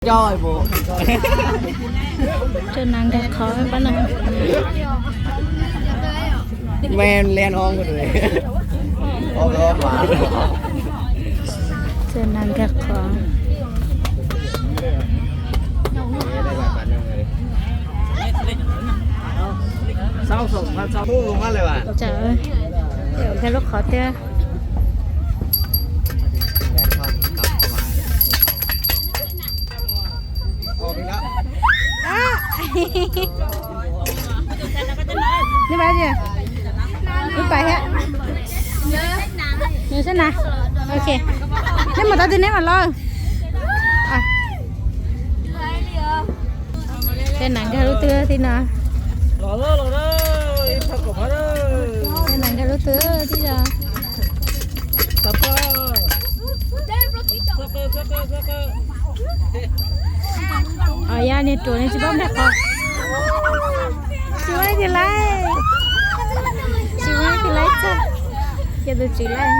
Tso nas nkag qhov pab no. Tso nas nkag qhov. Nkag lub qhov thiab. Neb pais thiab. Nws saib na. Ok. Neb mus tau twg neb mam los. Tej nas nkag lub twg tib no. Tej nas nkag lub twg tib no. Os, yog niag ruam nws tsis paub nkag qhov. Tsis muaj leej twg laib. Tsis muaj leej twg laib txog. Cia tus tswv laij.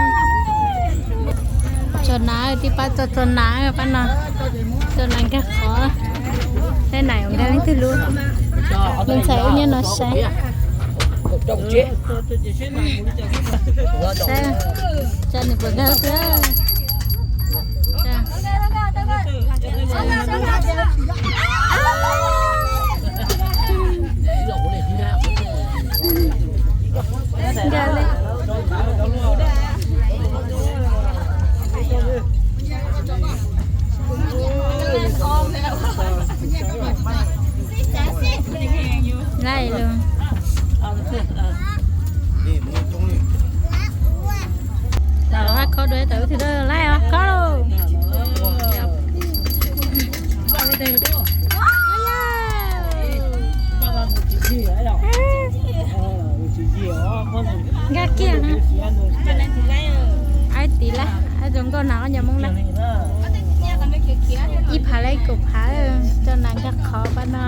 Tso nas, tib pab tso tso nas pab no. Tso nas nkag qhov. Tej nas nkag leej twg lub. Me ntxhais wb nyob no saib. Saib, tso nws puas nkag lub twg. Nkag li. Laij lug. Tau hab khob dua tau wb twg laij os khob lauj. Nkag kiag na. Aib tiv lawm, aib zoo nkauj na ob nyuag Hmoob na. Ib phav lawm kaum phav, tso nas nkag qhov pab no.